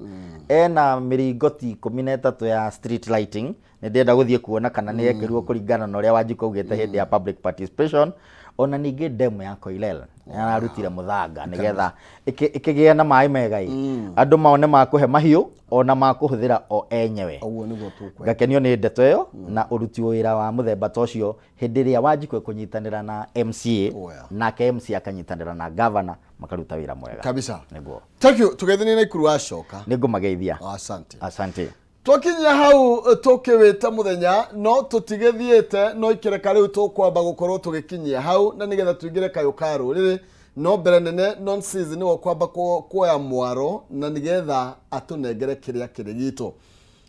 ena mĩringoti 13 ya street lighting. Nĩ ndĩrenda gũthiĩ kuona kana nĩ yekĩrirwo kũringana na ũrĩa Wanjikũ augĩte hĩndĩ ya public participation. Ona ningĩ demu ya Koilel nĩ ararutire mũthanga nĩgetha ĩkĩgĩe na maĩ mega ĩ, andũ maone ma kũhe mahiũ ona ma kũhũthĩra o enyewe. Ũguo nĩguo tũkwenda. Ngakenio nĩ ndeto ĩyo na ũruti wĩra wa mũthemba ta ũcio hĩndĩ ĩrĩa Wanjikũ ekũnyitanĩra na MCA, Oh, yeah. nake MCA akanyitanĩra na governor, makaruta wĩra mwega. Kabisa. Nĩguo. Thank you, tũgeithanie na Ikuru wacoka. Nĩ ngũmageithia. Asante. Asante. Twakinyia hau tũkĩwĩte mũthenya, no tũtigĩthiĩte no ikĩreka rĩu tũkwamba gũkorwo tũgĩkinyia hau na nĩgetha tũingĩre kayũ ka rũrĩrĩ, no mbere nene nonsense nĩwe kwamba kuoya mwaro na nĩgetha atũnengere kĩrĩa kĩrĩ gitũ.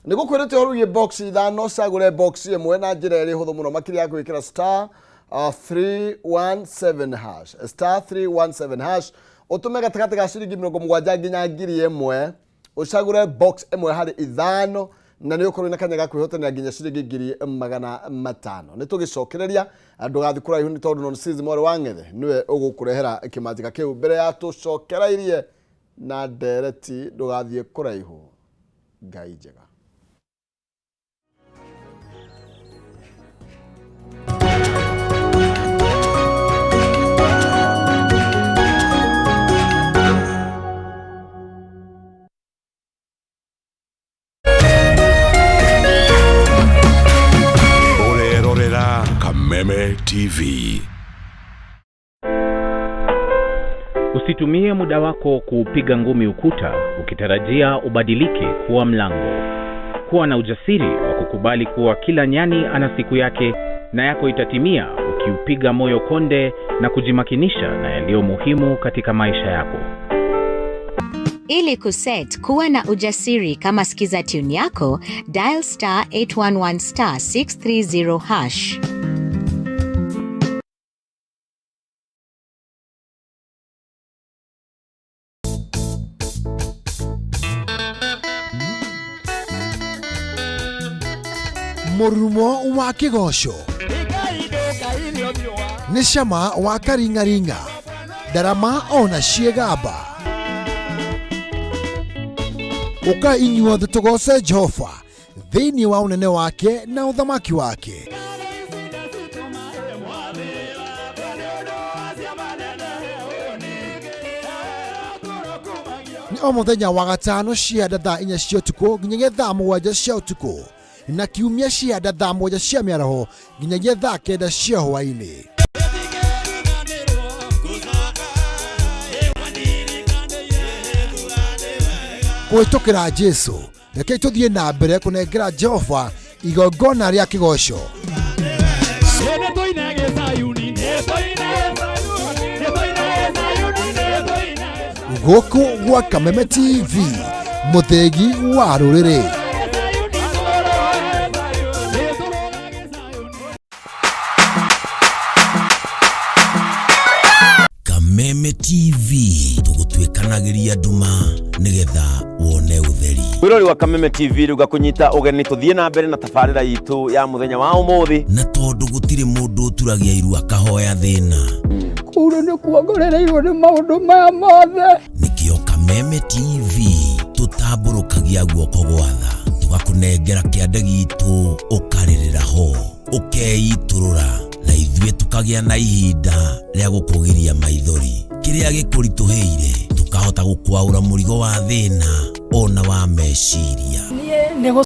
Nĩ gũkwĩrĩte ũhoro wĩgiĩ box ithano, cagũre box ĩmwe na njĩra ĩrĩ hũthũ mũno makĩria ya gwĩkĩra star 317 hash, star 317 hash, ũtũme gatagatĩ ga ciringi 70 nginya 1000, ũcagũre box ĩmwe harĩ ithano na nĩ ũkorwo na kanya ga kwĩhotanĩra nginya ciringi 500,000. Nĩ tũgĩcokereria ndũgathiĩ kũraihu nĩ tondũ nonsense mwarĩ wa ng'ethe nĩwe ũgũkũrehera kĩmanjĩka kĩu mbere ya tũcokereirie na ndereti. Ndũgathiĩ kũraihu. Ngai njega. Ũrerorera Kameme TV. Usitumie muda wako kuupiga ngumi ukuta ukitarajia ubadilike kuwa mlango. Kuwa na ujasiri wa kukubali kuwa kila nyani ana siku yake na yako itatimia ukiupiga moyo konde na kujimakinisha na yaliyo muhimu katika maisha yako. Ili kuset kuwa na ujasiri kama skiza tune yako, dial star 811 star 630 hash. Mũrumo wa kĩgoco nĩ cama wa karing'aring'a, ndarama ona ciĩgamba. Ũka inyuothe tũgoce Jehova thĩinĩ wa ũnene wake na ũthamaki wake. Nĩ o mũthenya wa gatano cianda thaa 4 cia ũtukũ nginyagia thaa 7 cia ũtukũ, na kiumia cianda thaa 7 cia mĩaraho nginyagia thaa 9 cia hwaĩ-inĩ. Kũhĩtũkĩra Jesu, rekei tũthiĩ na mbere kũnengera Jehova igongona rĩa kĩgoco. Gũkũ gwa Kameme TV, mũthĩgi wa rũrĩrĩ. Kameme TV, tũgũtuĩkanagĩria nduma nĩgetha wone ũtheri. Mwirori wa Kameme TV, rĩu ngakũnyita ũgeni tũthiĩ na mbere na tabarĩra itũ ya mũthenya wa ũmũthĩ. Na tondũ gũtirĩ mũndũ ũturagia iru akahoya thĩna, Kũu nĩ kuongorereirwo nĩ maũndũ maya mothe. Nĩkĩo Kameme TV tũtambũrũkagia guoko gwa tha, tũgakũnengera kĩande gitũ, ũkarĩrĩra ho, ũkeitũrũra, na ithuĩ tũkagĩa na ihinda rĩa gũkũgiria maithori. Kĩrĩa gĩkũritũhĩire tũkahota gũkwaũra mũrigo wa thĩna ona wa meciria. Niĩ nĩ.